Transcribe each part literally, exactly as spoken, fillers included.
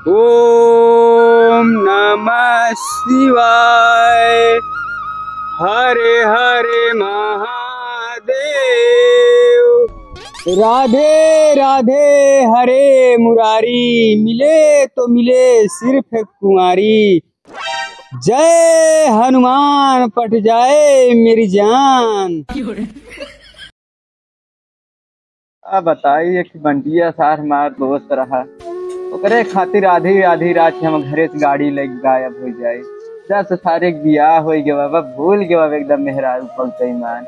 ओम नमः शिवाय। हरे हरे महादेव। राधे राधे हरे मुरारी, मिले तो मिले सिर्फ कुंवारी। जय हनुमान पट जाए मेरी जान। का बताई, एक बंटिया सार हमार दोस्त रहा, ओकरे खातिर आधी आधी रात के हम घरे से गाड़ी लेके गायब होइ जाए। जब से सारे के बियाह होइ गवा बा, भूल गवा एकदम मेहरारू पगतई मान।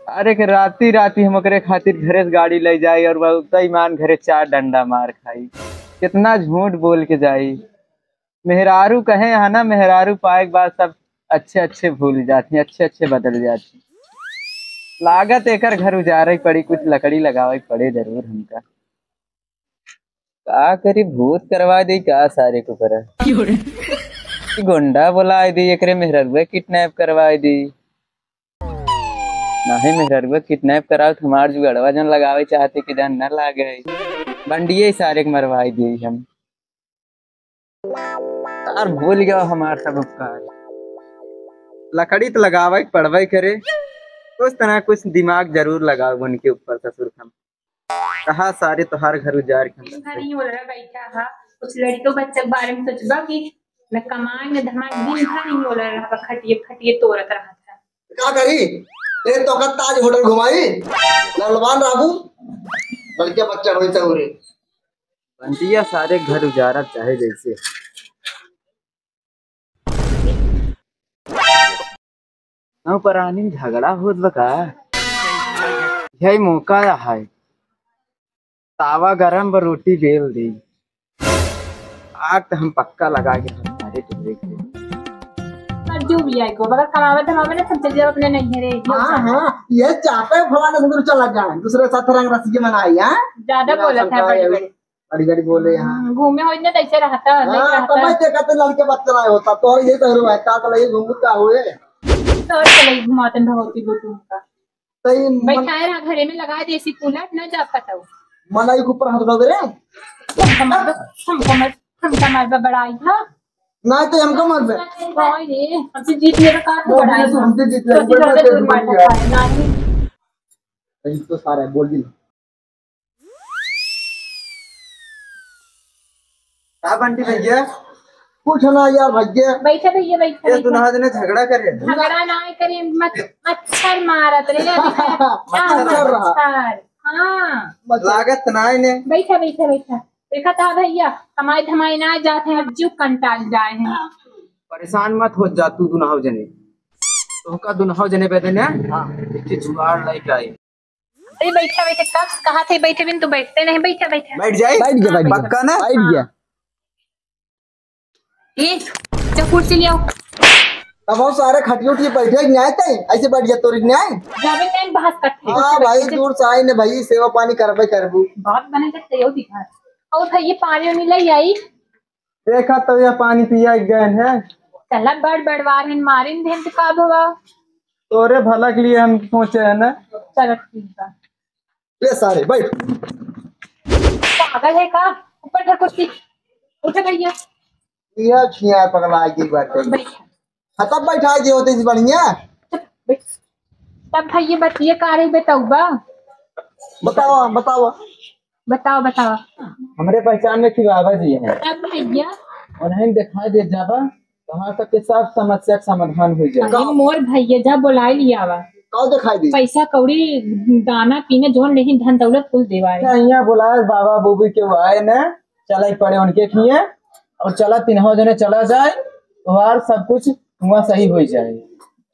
अरे के राती राती हम ओकरे खातिर घरे से गाड़ी ले जाई और पगतई मान घरे चार डंडा मार खाई। कितना झूठ बोल के जाई। मेहरारू कहे है ना, मेहरारू पाए के बाद सब अच्छे अच्छे भूल जाती, अच्छे अच्छे बदल जाती। लागत एकर घर उजारे के पड़ी, कुछ लकड़ी लगावे के पड़े जरूर हमका। का करी, भूत करवा दी का सारे को करा। क्यों रे? गोंडा बोला दी, एकरे मेहररुआ किडनैप करवा दी। नाही मेहररुआ किडनैप कराओ तो हमार जुगाड़वा जन लगावे चाहते कि जान न लागे। बंडिये सारे के मरवाई दिए हम। यार भूल गया हमार सब उपकार। लकड़ी तो लगावे के पड़वे करे, कुछ तरह कुछ दिमाग जरूर लगाओ उनके ऊपर ससुर खम। कहा सारे तोहार घर उजाड़ के हम दिन भर ही बोल रहा बैठा हा, कुछ लड़िको बच्चा के बारे में सोचबा कि न कमाए न धमाए, दिन भर ही बोल रहा खटिए खटिए तोरत रहा था। का करी? ए तो का ताज होटल घुमाई, ललवान राबू, लड़के बच्चा होई सहुरे। बंटिया सारे घर उजाड़ा चाहे जैसे। नौ परानी झगड़ा होत बा का? यही मौका है, तावा गरम बा, रोटी बेल दी। आग तो हम पक्का लगा के हम सारे टुकड़े के। पर जो भी आए को, अगर कमावे धमावे ना, सब चल जाओ अपने नैहरे। हाँ, हाँ, ये चाहते हैं फलाना से दूर चला जाए, दूसरे साथ रंग रसिए मनाई, हाँ? ज्यादा बोलत है, बड़ी बड़ी। बड़ी बड़ी बोले यहाँ। हम्म, घूमे हो इतने तैसे रहता, हाँ, तब मैं देखा तो लड़के बच्चा नहीं होता, तो ये तो रहता, तो ये घूमू का हुए। तो चले घुमाते भगवती को तुमका। तो ये मन- बैठाए रहा घरे में, लगा दे एसी कूलर, न जा पताऊ। मनई के ऊपर हाथ उठा दे रे। हमका मार, हमका मार, हमका मार बा बड़ाई था। ना तो हमका मार बे। ओए रे, हमसे जीत ले का तू बड़ाई था। हमसे जीत ले, तो जीत ले, दूर मार था, नहीं। ये तो सारा बोल दी। का बंटी भैया? कुछ ना यार भैया। बैठा भैया, बैठा, ये बैठा। दुनहा जने झगड़ा करे। झगड़ा ना करे, मत-, मच्छर मारत रे, अभी तक। मच्छर रहा। मच्छर, हाँ। मच्छर। लागत ना इन्हें। बैठा, बैठा, बैठा। देखा था भैया, कमाई धमाई ना जात है, अब जो कंटाल जाए हैं। परेशान मत हो जा तू दुनहा जने। तोहका दुनहा जने बेदे ने, हाँ। एक जुगाड़ लेके आई। अरे बैठा, बैठा, कब कहा थे बैठे बिन, तू बैठते नहीं, बैठा, बैठा। बैठ जाए? बैठ गया, बैठ गया। पक्का ना? बैठ गया। ए, जा कुर्सी ले आओ। तब हम सारे खटियो उठिए बैठे कि नहीं आए तई? ऐसे बैठ गया तोरी नहीं आए? जाबे नहीं बहस करते। हाँ भाई, दूर से आए ने भाई, सेवा पानी करबे करबू। बात बने जब तैयो दिखा। और भाई ये पानी उनी ले आई? देखा तो यह पानी पिया गए हैं। चला बड़ बड़वार हैं, मारिन देन तो का भवा? तोरे भला के लिए हम सोचे हैं ना। चलो ठीक बा। ले सारे बैठ। पागल है का? ऊपर धर कुर्सी। उठ भैया। यह छिया पगला के बात है। बैठ। हाँ, तब बैठा दिए होते इस बढ़िया। चुप, बैठ। तब भैया बतिए का रही बताऊ बा? बताओ, बताओ। बताओ, बताओ। हमरे पहचान में फिर बाबा जी हैं। तब भैया? उन्हें दिखाई दे जाबा, वहाँ तक के सब समस्या का समाधान हो जाए। अरे मोर भैया, जा बुलाई लिया आवा। का दिखाई दी? पैसा कौड़ी, दाना पीना, जोन नहीं धन दौलत कुल देवा है। अच्छा, यहाँ बुलाए बाबा बूबी के वो आए न, चला ही पड़े उनके किए और चला तीनों जने चला जाए, और सब कुछ हुआ सही हो जाए।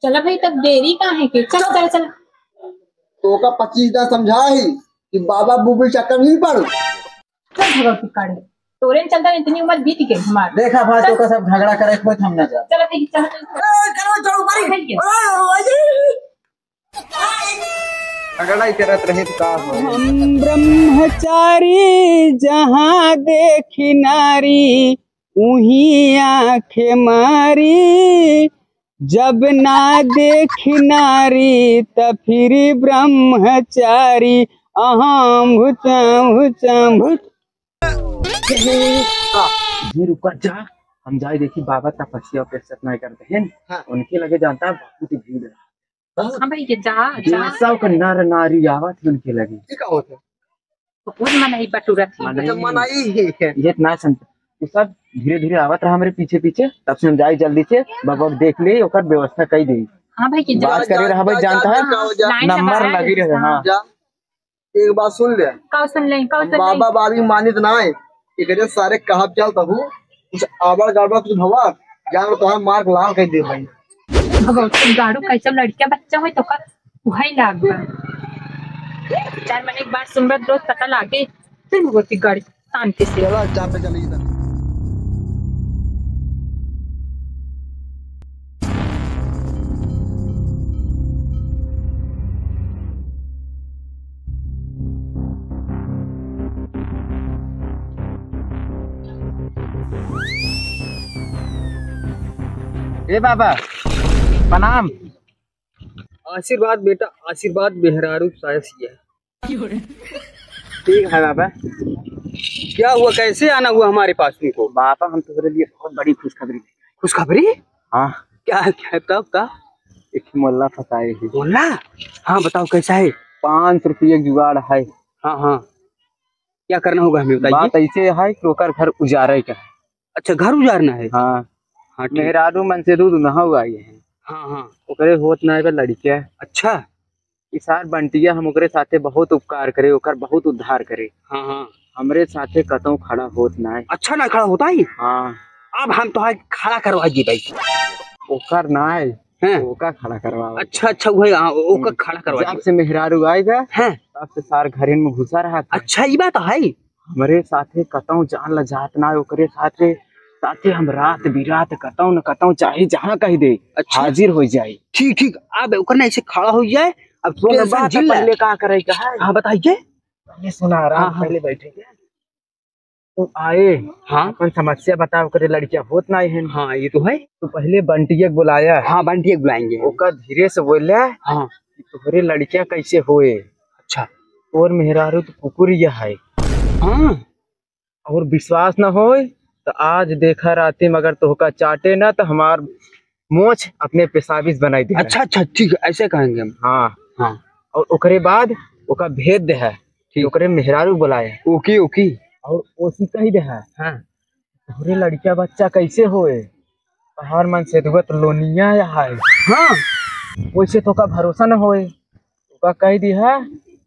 चला भाई, तब देरी का है के? चल, चल, चल। तो का पच्चीस दा समझा ही कि बाबा बूबी चक्कर नहीं पड़। चल भगवती काढ़े। तोरे न चलता इतनी उम्र बीत गई हमार। देखा भाई, चल। तो का सब झगड़ा करे, कोई थम ना जा। चल भाई, चल, चल, चल। ए, करो, चलो, ऊपर ही। भाई, ये। ओ, ओ, ये। झगड़ा ही करत रहे तो का हो? हम ब्रह्मचारी जहाँ देखी नारी, उही आँख मारी, जब ना देखी नारी, त फिर ब्रह्मचारी। अहम भुचम भुचम भुच। का? ये रुका जा, हम जाए देखी बाबा तपस्या उपस्या नाहीं करत हैं। हाँ। उनके लगे जानता है बहुत भीड़ है। हाँ भाई, ये जा, जा। ये सब का नर नारी आवत है उनके लगे। ये का होत है? बहुत मनई बटुरत है। मनई अच्छा, मनई ही है। ये ना सुन, वो सब धीरे धीरे आवत रहा हमरे पीछे पीछे, तब से हम जाए जल्दी से बाबा के देख ले, ओकर व्यवस्था कई दे। हाँ भाई, ये जा। बात करे रहा भाई, जा, जानता जा, है, जा, जा। लाइन नंबर लगा लगी रहे, हाँ। जा। एक बात सुन ले। का सुन ले, का हम सुन ले? बाबा बाबी मानित ना है, एकरे सारे कहब चल तबू, कुछ आबड़ गड़बड़ कुछ भवा, जान तोहार मार्क लाल कर दे भाई। भगवती गाड़ू, कैसे लड़किया बच्चा होई तो का उहई लाग बा। चार महीने के बाद सुमरत रोज पता लागे, फिर भगवती गाड़ी शांति से। चला, चाप पे चली इधर। ए बाबा, प्रणाम। आशीर्वाद बेटा, आशीर्वाद मेहरारू सायस ये। ठीक है बाबा। क्या हुआ, कैसे आना हुआ हमारे पास तुमको? बाबा, हम तोहरे लिए बहुत बड़ी खुशखबरी लेके आए। खुशखबरी? हाँ। क्या, क्या, कब, का? एक मोल्ला फंसाए हैं। मोल्ला? हाँ, बताओ कैसा है? पाँच सौ रुपये जुगाड़ है। हाँ, हाँ। क्या करना होगा हमें बताइए। बात ऐसे है कि ओकर घर उजारे का है। अच्छा, घर उजारना है? हाँ। हाँ, ठीक। मेहरारू मन से दूध नहा हुआ है। हाँ, हाँ। ओकरे होत ना है लड़किया। अच्छा। ई सार बंटिया हम ओकरे साथे बहुत उपकार करे, ओकर बहुत उद्धार करे। हाँ, हाँ। हमरे साथे कतौ खड़ा होत नाय। अच्छा ना खड़ा होता ही? हाँ। अब हम तोहार खड़ा करवा दी भाई। ओकर नाय, हैं? ओका खड़ा करवावा। अच्छा, अच्छा, वही, हाँ, ओका हम्म। खड़ा करवा जब दी। से मेहरारू आए बा, हैं? तब से सार घरे में घुसा रहा था। अच्छा, ई बात है। हमरे साथे कतौ जान ल जात ना, ओकरे साथे, साथे हम रात बिरात कतौ न कतौ चाहे जहाँ कह दे, अच्छा। हाजिर हो जाए। ठीक, ठीक, अब ओकर ना ऐसे खड़ा हो जाए, अब ओकर tension बात झील ले। पहले का करे का है? हाँ, बताइए। पहले सुना, आराम हाँ, हाँ। पहले बैठे के। तो आए, हाँ। अपन समस्या बताओ, ओकरे लड़किया होत ना है। हाँ, ये तो है। तो पहले बंटिया के बुलाया। हाँ, बंटिया के बुलाएंगे। ओकर धीरे से बोले हाँ। कि तोहरे लड़किया कैसे होए? अच्छा। तोर मेहरारू तो कुकुर यह है। हाँ। और विश्वास न होए तो आज देखा राती में अगर तोहका चाटे ना तो हमार मोछ अपने पेशाबिस बनाई दे। अच्छा, अच्छा, ठीक है, ऐसे कहेंगे हम। हाँ। हाँ। और ओकरे बाद ओका भेद दे है, ठीक। ओकरे मेहरारू बुलाए। ओके, ओके। और ओसी कही दे है। हाँ। तोहरे लड़किया बच्चा कैसे होए? तोहार मन से दुआ तो लोनिया है। हाँ। वैसे तो का भरोसा न होए। ओका कह दी है,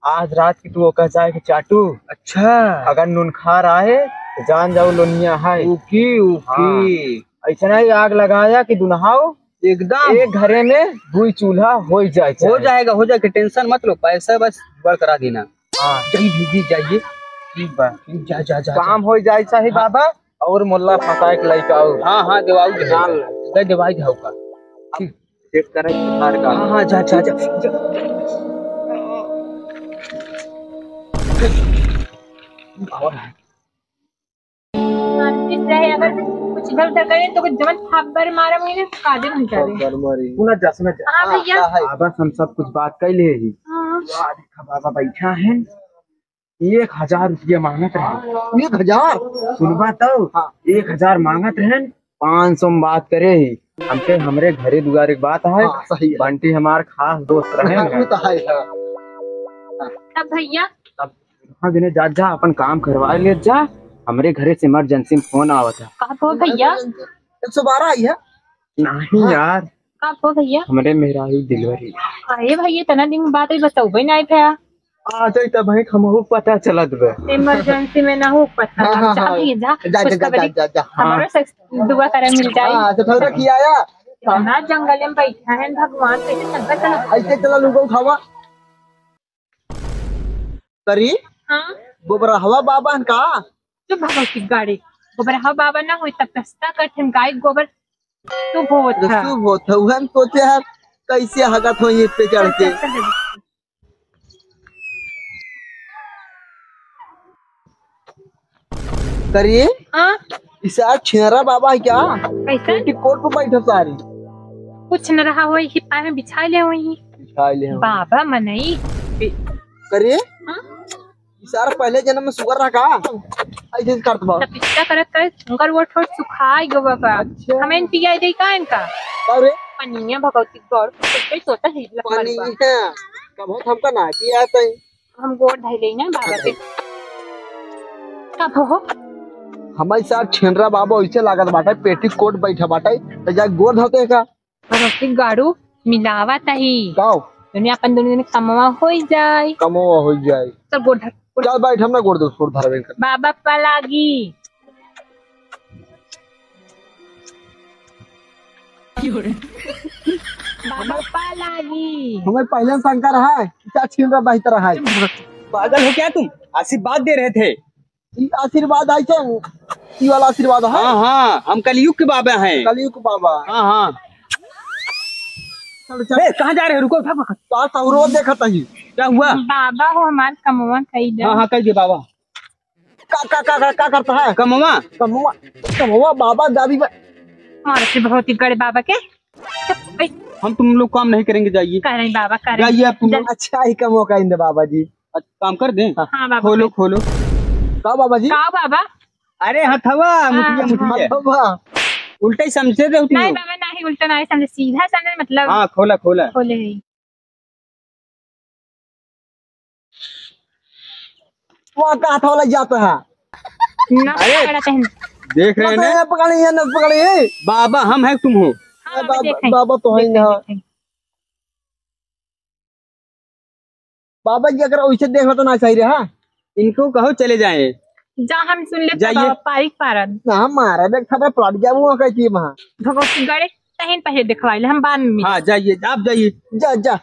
आज रात की तू ओका जाए के चाटू। अच्छा। अगर नूनखार आए, तो जान जाओ लोनिया है। ओके, ओके। हाँ। ऐसा नहीं आग लगाया कि दुनहाओ एकदम। एक घरे में दुई चूल्हा हो ही जाए हो चाहे। जाएगा, हो जाएगा, tension मत लो, पैसा बस जुगाड़ करा देना। हाँ। जल्दी, जल्दी जाइए। ठीक बा। जा, जा, जा, काम जा। हो जाए चाहे हाँ। बाबा, और मोल्ला फंसाए के लइका आओ। हाँ, हाँ, देवाऊ के जान जान। ले। दे देवाई जाओ का। ठीक। चेक करे सरकार का। हाँ, हाँ, जा, जा, जा, जा। मारपीट रहे, अगर कुछ इधर उधर करे तो कुछ जवन थप्पड़ मारा मुझे, काजे भंटा दे। थप्पड़ मारी। सुना जा, सुना जा। हाँ, भैया। हाँ, हाँ। आ, बस हम सब कुछ बात कर ले ही। हाँ। वाह, देखा बाबा बैठा है। एक हजार रुपया मांगत रहे। एक हजार? सुनबा तो? हाँ। एक हजार मांगत रहे, पाँच सौ में बात करे ही। हमके हमरे घरे दुआरे के बात है। हाँ, सही है। बंटी हमार खास दोस्त रहे हाँ, हैं। वो तो है, हाँ। तब भैया? तब हाँ, दिने जा, जा, अपन काम करवा ले जा, हमरे घरे से emergency में फोन आवत है। का हो भैया? एक सौ बारह आई है। नहीं हाँ। यार, का हो भैया? हमरे मेहरारू delivery। अरे भैया, इतना दिन बाद भी बतौबे नहीं भैया। आ जाई तब है, हमहू पता चलत बे। Emergency में ना हो पता हाँ, लग हाँ, जा, हाँ। भैया, जा, जा, जा, खुशखबरी। जा, जा, जा। हाँ। हमारा से दुआ करे मिल जाए। हाँ, तो थोड़ा किया या? इतना जंगल में बैठा है भगवान, कैसे चलता चला? ऐसे चला, लुगा उठावा। करी? हाँ? गोबरहवा बाबा हन का? चुप भगवती गाड़ी। गोबरहवा बाबा ना होई तब कस्ता कठिन गाय गोबर शुभ होत तो है। शुभ होत है। उहन सोचे है कैसे हगत होई इस पे चढ़ के। चल, चल, चल। करिए? हाँ? इस आज छिनरा बाबा है क्या? कैसे? पेटीकोट पे बैठो सारी। कुछ न रहा होई, ही पाए में बिछा ले होई। बिछा ले होई। बाबा मनई। करिए? हाँ? सार पहले जन्म में सुगर रहा का? ऐसे करत बा। तपस्या करत करत उनकर वो ठोर सुखाई गो बाबा। अच्छा। हमें पिया दे का इनका? का रे? पनिया भगवती गौर, कोई सोता है, लग पानी बा। है। कब हो हमका ना पिया तई। हम गोड़ धइले ना बाबा के। कब हो? हमारे साथ छेनरा बाबा वैसे लागत बाटे, पेटी कोट बैठा बाटे, तो जा गोड़ धोते का? भगवती गाड़ू मिलावा तही। गाओ। दुनिया अपन दुनिया में कमवा होई जाए। कमवा होई जाए। तो गोड़ धर, गोड़ चल बैठ, हम ना गोड़ दो, गोड़ धरबे कर। बाबा पलागी। बाबा पलागी। हमें पहले शंका रहा है, क्या छीन रहा, बहता रहा है। पागल हो क्या तुम? आशीर्वाद दे रहे थे। ई आशीर्वाद है क्या? ई वाला आशीर्वाद है? हाँ, हाँ, हम कलयुग के बाबा हैं। कलयुग के बाबा। हाँ, हाँ। चल, चल। ए, कहाँ जा रहे हो? रुको, भाग, भाग। का सहुरो देखत ही। क्या हुआ? बाबा हो हमार कमवा कई दे। हाँ, हाँ, कई दे बाबा। का, का, का, का, का करता है? कमवा। कमवा, कमवा बाबा दादी बा-, मारत है भगवती गड़े बाबा के। चुप, ए। हम तुम लोग काम नहीं करेंगे, जाइए। कह रहे बाबा, कह रहे। जाइए आप तुम लोग। अच्छा ही कमवा कई दे बाबा जी। अच्छा, काम कर दें? हाँ। हाँ, बाबा। खोलो, खोलो। का बाबा जी? का बाबा? अरे हथवा, मुठिया, हाँ, मुठिया। हथवा। उल्टा ही समझे दे उठियो। नहीं बाबा, नहीं उल्टा नहीं समझे, सीधा समझे मतलब। हाँ, खोला, खोला। खोले है। वहाँ का हथवा लग जाता है। ना, अरे, पकड़ा पहन। देख रहे हैं ना? ना पकड़े, ये ना पकड़े। बाबा हम हैं, तुम हो। हाँ, बाबा, बाबा, देखें। बाबा तो है देखें, ना। देखें। बाबा जी, अगर वैसे देख लो तो ना सही रहा। इनको कहो चले जाएं। जा, हम सुन लेते जाइए। बाबा, पारी पारन। ना, हम मारे देख, थपड़ा पलट जाए, वो कहती है वहाँ। भगवती गड़े, तहन पहले दिखवाई ले, हम बाद में मिले। हाँ, जाइए, आप जाइए। जा, जा।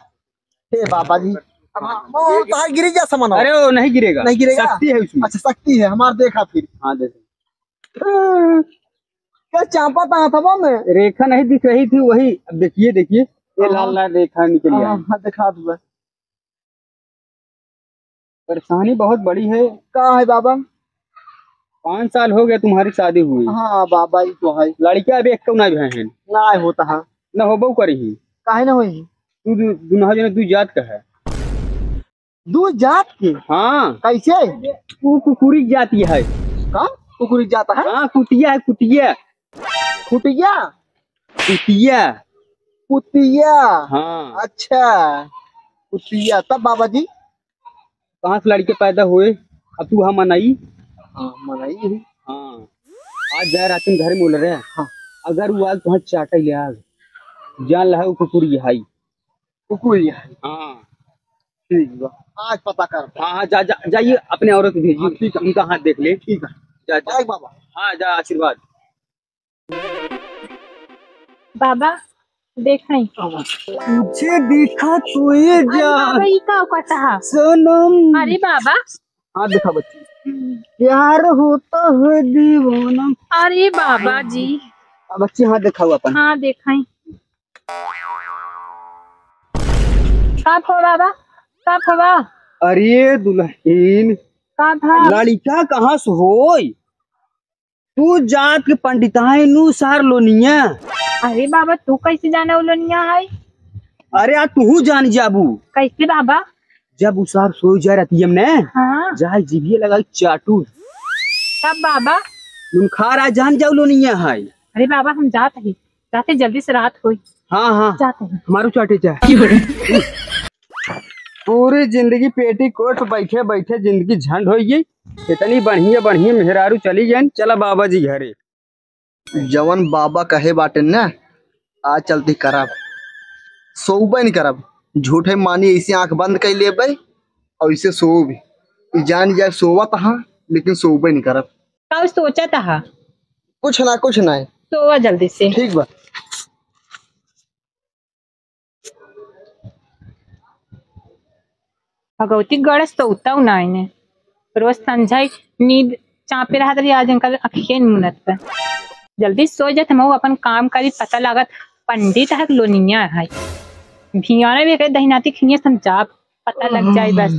हे बाबा जी, अब हम, वो तार गिरी जा सामान। अरे, वो नहीं गिरेगा। नहीं गिरेगा? शक्ति है उसमें। अच्छा, शक्ति है, हमार देखा फिर। हाँ, देखो। क्या चापा था हथवा में? रेखा नहीं दिख रही थी, वही। अब देखिए, देखिए, ये हाँ। लाल लाल रेखा निकल आई। हाँ, हाँ, दिखा दो। परेशानी बहुत बड़ी है। का है बाबा? पाँच साल हो गए तुम्हारी शादी हुई। हाँ बाबा, ये तो है। लड़का अभी एक ना भी है। ना होता है। ना होबो करी ही। काहे ना होई? तू दु-, दुनहा जने दू जात का है। दू जात के? हाँ। कैसे? तू कुकुरी जाति है। का? कुकुरी जात है? हाँ, कुतिया है, कुतिया। कुटिया? कुतिया। कुतिया। हाँ। अच्छा, कुतिया। तब बाबा जी? कहाँ से लड़के पैदा हुए? अब तू वहाँ मनाई? हाँ, मनाई है। हाँ। आज जाए रात में घर में बोल रहे हैं। हाँ। अगर वो आज तुहां चाटे ले आग, जान लहा वो कुकुरी है। कुकुरी है। हाँ। ठीक बा, आज पता कर। हाँ, हाँ, जा, जा, जाइए, अपने औरत भेजिए, हाँ, ठीक है। उनका हाथ देख ले। ठीक है। जा, जा। बाय बाबा। हाँ, जा, आशीर्वाद। बाबा, देखाई। तुझे देखा तो ये अरे जा बाबा, ई का कहता है? सनम। अरे बाबा। हाँ, देखा बच्ची। प्यार होता है दीवाना। अरे बाबा जी। अब बच्ची, हाँ, देखाओ अपन। हाँ, देखाई। का भवा बाबा? का भवा? अरे दुल्हन, का भा? लड़का कहाँ से होई? तू जात के पंडिताई नु सार लोनिया। अरे बाबा, तू कैसे जाना उ लोनिया है? अरे, आ तू जान जाबू। कैसे बाबा? जब उ सार सोई जाए रतियम ने, हाँ। जाए जीभिए लगाई चाटू। तब बाबा? नुनखार आ जान जाऊ लोनिया है। अरे बाबा, हम जात ही, जाते जल्दी से रात होई। हाँ, हाँ। जाते हैं। हमारू चाटे चाहे। पूरी जिंदगी पेटीकोट बैठे बैठे जिंदगी झंड होई गई। इतनी बढ़िया बढ़िया मेहरारू चली गई, चला बाबा जी घरे। जवन बाबा कहे बाटे न, आज चलती करब, सोबे नहीं करब। झूठे मानी ऐसे आंख बंद कर लेबे और इसे सोब। ई जान जाए सोवत हाँ, लेकिन सोबे नहीं करब। का सोचत हा? कुछ ना, कुछ ना। सोवा जल्दी से। ठीक बा। भगवती गणेश तो उताऊ ना आईने। रोज संझाई नींद चापे रहत रही, आज इनका अखिए मुनत पे। जल्दी सो जात, हम अपन काम करी, पता लागत पंडित है लोनिया है। भियाने भी कहे दहिनाती खिनिया हम जाब, पता लग जाए बस।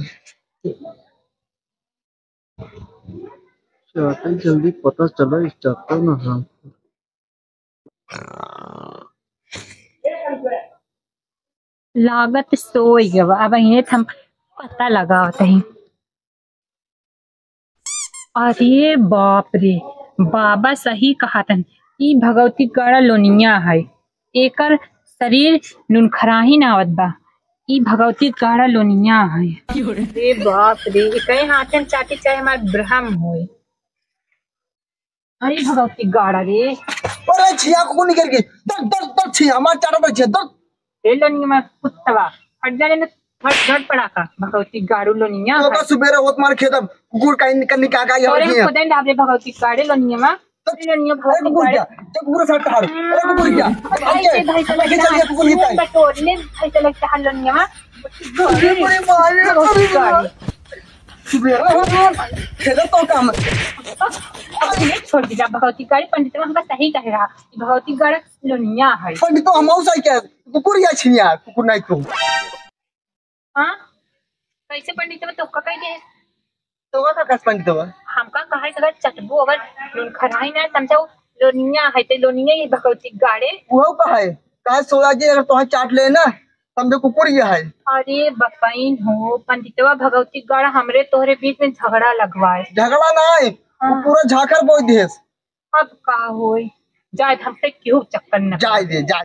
चाटे जल्दी पता चला, स्टार्टर ना हम। लागत सोई गवा, अब इन्हें थम पता लगावत ही। अरे बाप रे, बाबा सही कहतन, ई भगवती गाड़ा लोनिया है, एकर शरीर नुनखराही ना आवत बा, ई भगवती गाड़ा लोनिया है। अरे बाप रे, एकरे हाथे में चाटी चाहे हमार ब्रह्म होए। अरे भगवती गाड़ा रे। अरे छिया कुकुर निकल गई। दर, दर, दर छिया, हमार चाटा दर छिया, दर। ए लोनिया में कुत्तवा, हट जा रे, हट, झट पड़ा का, भगवती गाड़ू लोनिया तो है। का सुबेरे होत मार खेत अब कुकुर का निकल निकाल का ये अरे होती है। खुदे डाबे भगवती गाड़े लोनिया में। तो अरे लोनिया अरे भगवती कुकुर गाड़े। क्या? तो कुकुर साथ कहा। अरे कुकुर क्या? भाई से भाई से अरे लगता चल है। गया कुकुर की ताई। बटोर ले भाई से लगता है लोनिया में। अरे बड़े मारे, भगवती अरे गाड़े। सुबेरे होत मार खेत तो काम। अब ये छोड़ दीजिए भगवती गाड़े, पंडित हमका सही कहे रहा कि भगवती गाड़े लोनिया है। पंडित तो हम सही कहे, कुकुर या छिनिया, कुकुर नहीं तो। हाँ? कैसे पंडित बा, तोहका कह दे? तोहका का कस पंडित बा? हमका कहा है, अगर चटबो, अगर लोन खराई ना, समझाओ, लोनिया है, ते लोनिया ये भगवती गाड़े। वो का है? कहा सोया जी, अगर तोहे चाट ले ना, समझो कुकुर ये है। अरे बकैन हो, पंडितवा भगवती गाड़ा हमरे तोहरे बीच में झगड़ा लगवाए। झगड़ा ना है, वो हाँ। पूरा झाखर बोई देस। अब का होई? जाए, हमसे केहू चक्कर न जाए दे, जाए।